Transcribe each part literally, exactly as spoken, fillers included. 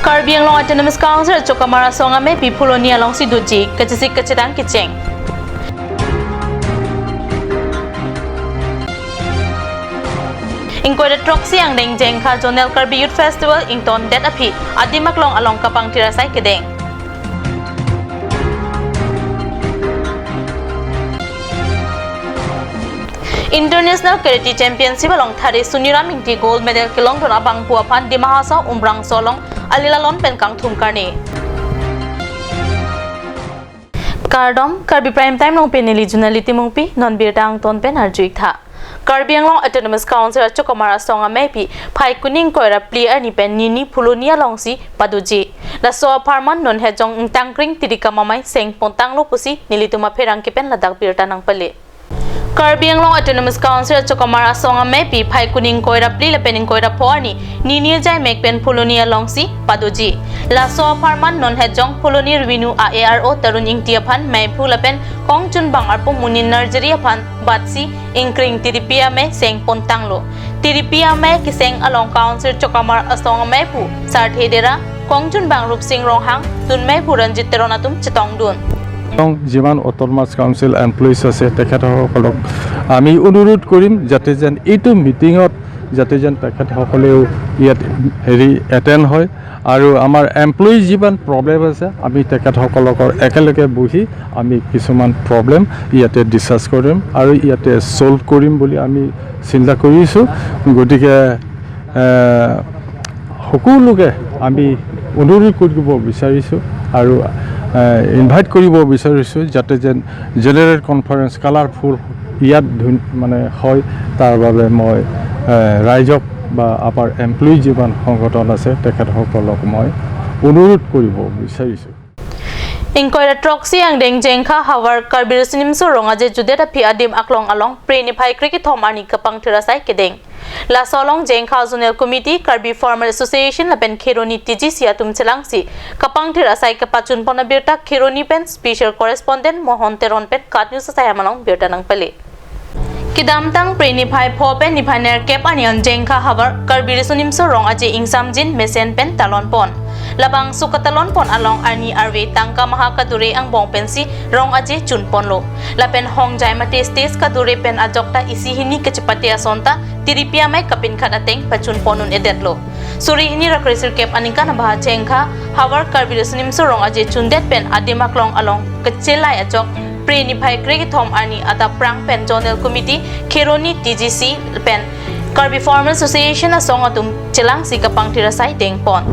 Karbi Anglong Autonomous Council achokamar asong amepi Phuloni alongsi doji, kachesik kachetang kecheng. Ingkoi ra throksi angdeng Jengkha Zonal Karbi Youth Festival ingtondet aphi adim aklong along kapangthir asai kedeng. International Karate Championship along thare Suniram Ingti gold medal kelongdun abangphu aphan Dima Hasao Umrangso along alilalon pen kangthum karne. Kardom, Karbi Prime Time along pini neli Junali Timungpi, non birta angton pen arju-ik tha. Karbi Anglong Autonomous Council achokamar asong amepi Phaikuni ingkoi ra phli arni pen nini Phuloni alongsi padoji. Laso apharman non hejong ingtangkring tirikam amei seng pontanglo pusi nelitum apherangke pen ladak birta nangpale. Karbi Anglong Autonomous Council achokamar asong amepi Phaikuni ingkoi ra phli lapen ingkoi ra pho arni nini ajai mek pen Phuloni alongsi padoji. Laso apharman non hejong Phuloni Revenue a ARO Tarun Ingti aphan meiphu lapen kongchunbang arpu Munin Narjari aphan batsi ingkring tiripi amei seng pontanglo. Tiripi amei keseng along Council chokamar asong ameiphu Sarthe Dera, kongchunbang Rupsing Ronghang, dunmeiphu Ranjit Teron atum chetongdun. এবং যিমান autonomous council employees আছে, তেখেতসকলক আমি অনুৰোধ কৰিম যাতে যেন এইটো মিটিঙত যাতে যেন তেখেতসকলেও ইয়াত হেৰি এটেণ্ড হয়। আৰু আমাৰ এমপ্লয়ী যিমান প্ৰব্লেম আছে, আমি তেখেতসকলক একেলগে বহি আমি কিছুমান প্ৰব্লেম ইয়াতে ডিছকাছ কৰিম আৰু ইয়াতে ছল্ভ কৰিম বুলি আমি চিন্তা কৰিছোঁ। গতিকে, এ, সকলোকে আমি অনুৰোধ কৰিব বিচাৰিছোঁ আৰু, এ, ইনভাইট কৰিব বিচাৰিছোঁ যাতে যেন জেনেৰেল কনফাৰেন্স কালাৰফুল ইয়াত ধুন-, মানে হয়, তাৰ বাবে মই, এ, ৰাইজক বা আমাৰ এমপ্লয়ী যিমান সংগঠন আছে, তেখেতসকলক মই অনুৰোধ কৰিব বিচাৰিছোঁ। Ingkoi ra throksi angdeng Jengkha havar Karbi Riso Nimso Rong Aje chundet aphi adim aklong along phre niphai krekethom arni kapangthir asai kedeng. Laso along Jengkha Zonal Committee, Karbi Farmer Association lapen Kheroni T G C atum chelangsi kapangthir asai kepachunpon abirta Kheroni pen special correspondent Mohon Teron pen KAT News asai hem along birta nangpale. Kedamtang phre niphai pho pen niphai nerkep arni an Jengkha havar Karbi Riso Nimso Rong Aje ingsamjin mesen pen talonpon. Labangso katalonpon along arni arve tangka maha kadure angbong pensi rong aje chunponlo. Lapen hongjai mate stage kadure pen ajokta isi hini kachepate asonta tiripi amei kapinkhat ateng pachunpon un-edetlo. Suri hini ra kresirkep aningkan abahar Jengkha havar Karbi Riso Nimso Rong Aje chundet pen adim aklong along kechelai ajok phre niphai krekethom arni adap prang pen Zonal Committee, Kheroni T G C pen Karbi Farmer Association asong atum chelangsi kapangthir asai dengpon.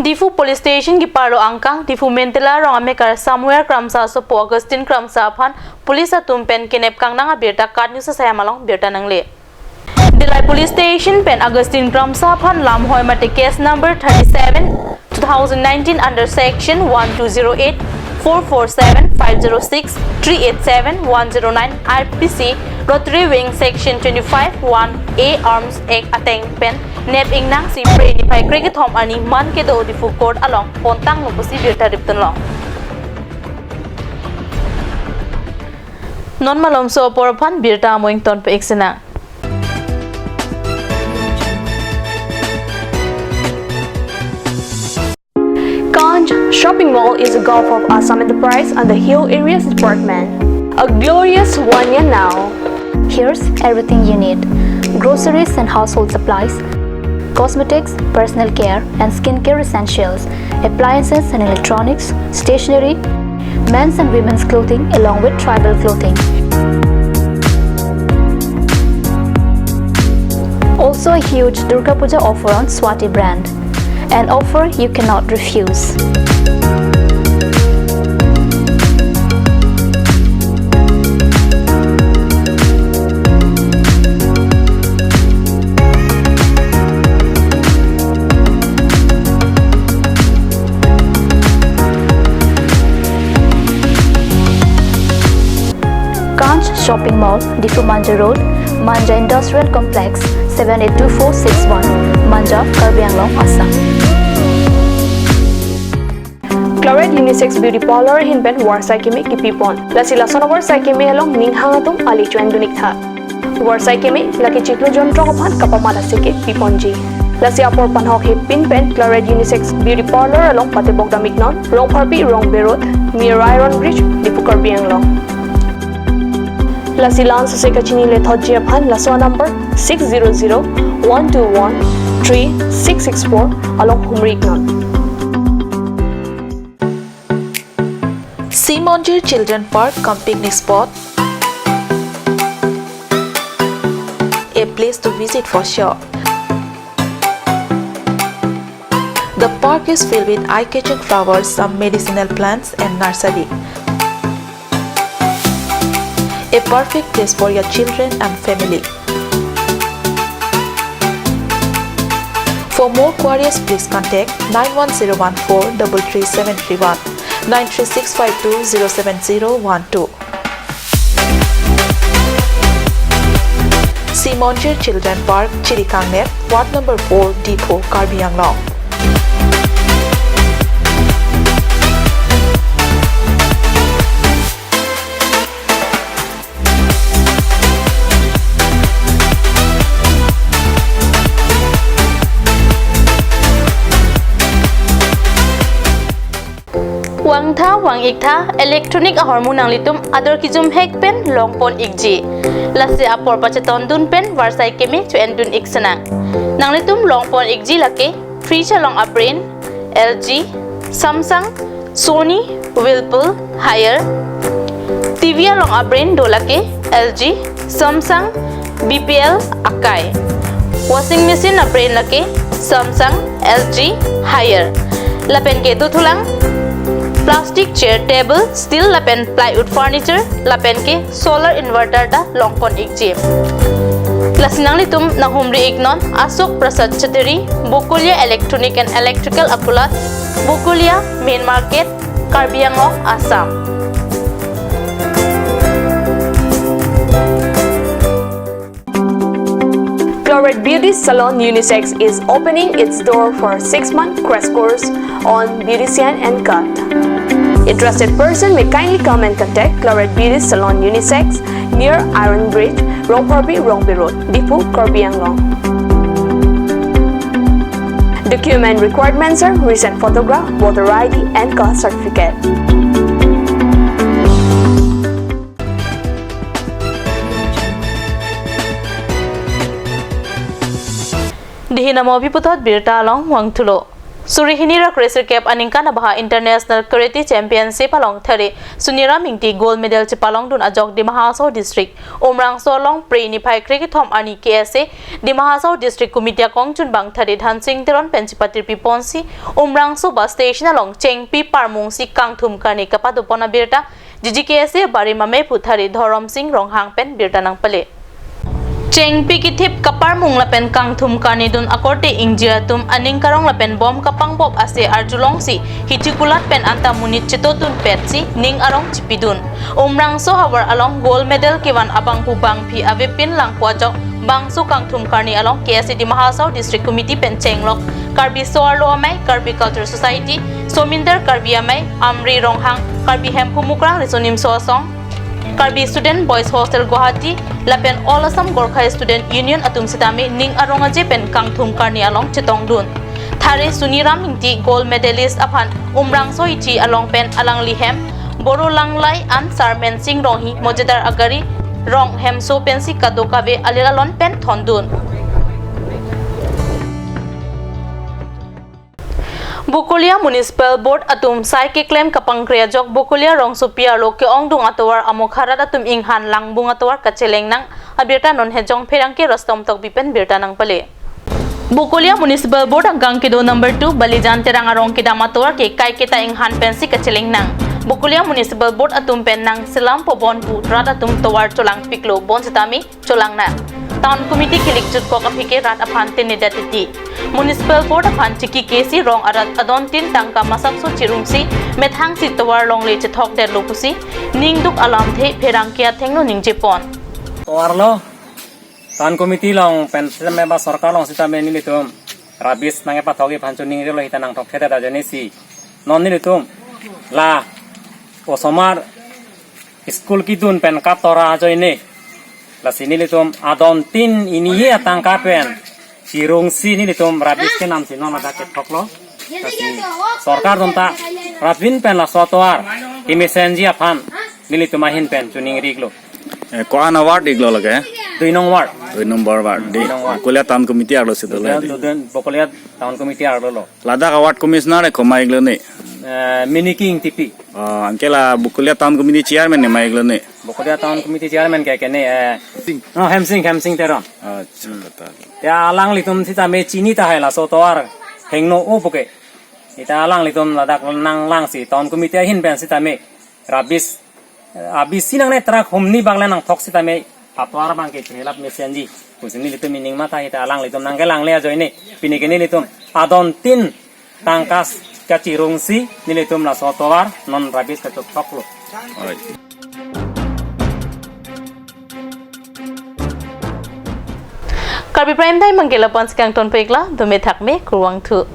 Diphu Police Station keparlo angkang Diphu Mentela rong amekar Samuel Kramsa asopo Augustine Kramsa aphan police atum pen kenep kangnang abirta KAT News asai hem along birta nangle. Dillai Police Station pen Augustine Kramsa aphan lamhoi mate case number thirty-seven two thousand nineteen under section one two zero eight, four four seven, five zero six, three eight seven, one zero nine I P C, Rotary Wing section twenty-five one A Arms Act ateng pen nep ingnangsi phre niphai krekethom arni man kedo Diphu Court along pontanglo pusi birta riptunlong. Non malomso apor aphan birta amo ingtonpe-ik sinang. Kanj Shopping Mall is a gulf of Assam Enterprise and the Hill Areas Department. A glorious one year now. Here's everything you need: groceries and household supplies, cosmetics, personal care and skincare essentials, appliances and electronics, stationery, men's and women's clothing along with tribal clothing. Also a huge Durga Puja offer on Swati brand. An offer you cannot refuse. Kanj Shopping Mall, Diphu Manja Road, Manja Industrial Complex, seven eight two four six one, Manja, Karbi Anglong, Assam. Claret Unisex Beauty Parlor ahin pen varsai keme kipipon. Lasi lason avarsai keme along ning hang atum ali choin dun-ik tha. Varsai keme lake chiklo jon throk aphan kapamat aseke piponji. Lasi apor panhok hepin pen Claret Unisex Beauty Parlour along patebok dam iknon, Rongpharpi Rongbe Road, near Iron Bridge, Diphu, Karbi Anglong. Lasi la-an sose kachini lethotji aphan laso number six zero zero one two one three six six four along humri iknon. Simonjir Children Park cum picnic spot, a place to visit for sure. The park is filled with eye-catching flowers, some medicinal plants and nursery. A perfect place for your children and family. For more queries, please contact nine one zero one four double three seven three one, nine three six five two zero seven zero one two. Simonjir Children Park, Chirikangnet, Ward number four, Diphu, Karbi Anglong. Vangtha vang-iktha electronic ahormu nanglitum ador kejum hek pen longpon ikji. Lasi apor pachetondun pen varsai keme cho-endun ik senang. Nanglitum longpon ikji lake fridge along a-brand L G, Samsung, Sony, Whirlpool, Haier. T V along a-brand do lake L G, Samsung, B P L, Akai. Washing machine a-brand lake Samsung, L G, Haier. Lapen ke dothulang plastic chair, table, steel lapen plywood furniture, lapen ke solar inverter ta longpon ikji. Lasi nanglitum nanghumri iknon Ashok Prasad Chattery, Bokolia Electronic and Electrical Akulat, Bokolia Main Market, Karbi Anglong, Assam. Claret Beauty Salon Unisex is opening its door for six-month crash course on beautician and cut. Interested person may kindly come and contact Claret Beauty Salon Unisex near Iron Bridge, Rongpharpi Rongbe Road, Diphu, Karbi Anglong. Document requirements are recent photograph, voter I D and caste certificate. Dihin amo pi puthot birta along vangthulo. Suri hini ra kre sirkep aningkan abaha International Karate Championship along thare Suniram Ingti gold medal chepalongdun ajok Dima Hasao District Umrangso along Phre niphai kre kethom arni K S A Dima Hasao District Committee akongchunbang thare Dhansing Teron pen chepatirpi ponsi Umrangso bus station along chengpi parmungsi kangthum karni kapadopon abirta G G K S A barim amephu thare Dhorom Sing Ronghang pen birta nangpale. Chengpi kethip kaparmung lapen kangthum karnidun akorte ingjir atum aning karong lapen bom kapangbop ase arjulongsi hichikulat pen anta monit chetodun petsi ning arong chipidun. Umrangso havar along gold medal kevan abangphu bangphi avepin langpo ajok bangso kangthum karni along K S A Dima Hasao District Committee pen chenglok Karbi So-arlo Amei, Karbi Cultural Society, Sominder Karbi Amei, Amri Ronghang, Karbi Hemphu Mukrang Riso Nimso Asong, Karbi Student Boys Hostel Guwahati, lapen All Assam Gorkha Student Union atum sitame ning arong aje pen kangthum karni along chetongdun. Thare Suniram Ingti gold medalist aphan Umrangso ichi along pen alangli hem Boro Langlai an Sarmen Sing Ronghi mojedar agari Ronghemso pensi kadokave alil alon pen thondun. Bokolia Municipal Board atum sai keklem kapangkre ajok Bokolia rongsopi arlo ke-ongdung atovar amokha rat atum inghan langbung atovar kacheleng nang abirta non hejong pherangke Rustom Tokbi pen birta nangpale. Bokolia Municipal Board angkang kedo number two Balijan Terang arong kedam atovar ke kaiketa inghan pensi kacheleng nang. Bokolia Municipal Board atum pen nangselam pobon pu rat atum tovar cholangpiklo bonsitame cholang nang. Town Committee kilik jutkok aphi ke rat aphan tinidet titi. Municipal Board aphan chiki kesi rong arat adon tin tangka masapso chirumsi methangsi tovar longle chethokdetlo pusi ningduk alamthe pherangke athengno ningjepon. Tovarlo Town Committee along pen sitame ba sorkar along sitame nelitum rabis nangkepathok aphan choningri lo hita nangthokthedet ajoinesi non nelitum la osomar school kidun pen katora ajoine Lasi nelitum adon tin ini ye atangka pen chirungsi nelitum rabies kenam si non ladak kethoklo. Lasi sorkar atum ta rapin pen laso atovar kemesenji aphan nelitum ahin pen choningri-iklo. Eh, ko-an a-ward iklo lake? Dui nong ward. Dui nombor ward. Di. Dui nong ward. Bokolia Town Committee arlo si dolo di. Dun Bokolia Town Committee arlo lo. Ladak a-ward commissioner e komat iklo ni? Eh, Miniking T P. Oh, anke la Bokolia Town Committee chairman ne komat iklo ni? Bokolia Town Committee chairman ke kene, eh, Hemsing. Oh, Hemsing, Hemsing Teron. Acha, betul. Ya alanglitum sitame chini tahai laso atovar hingno o puke. Ita alanglitum ladak nanglang si Town Committee ahin pen sitame rabies, eh, rabies si nangne track humni bak le nangthok sitame atovar abang ke chelap mesenji pusi nelitum ining matha, ita alanglitum nangkelang le ajoine pini ke nelitum adon tin tangka kachirungsi nelitum laso atovar non rabies kachokthoklo. Oi. Karbi Prime Time abang ke lapu-an si kangtonpiklo, dome thakme, kurvangthu.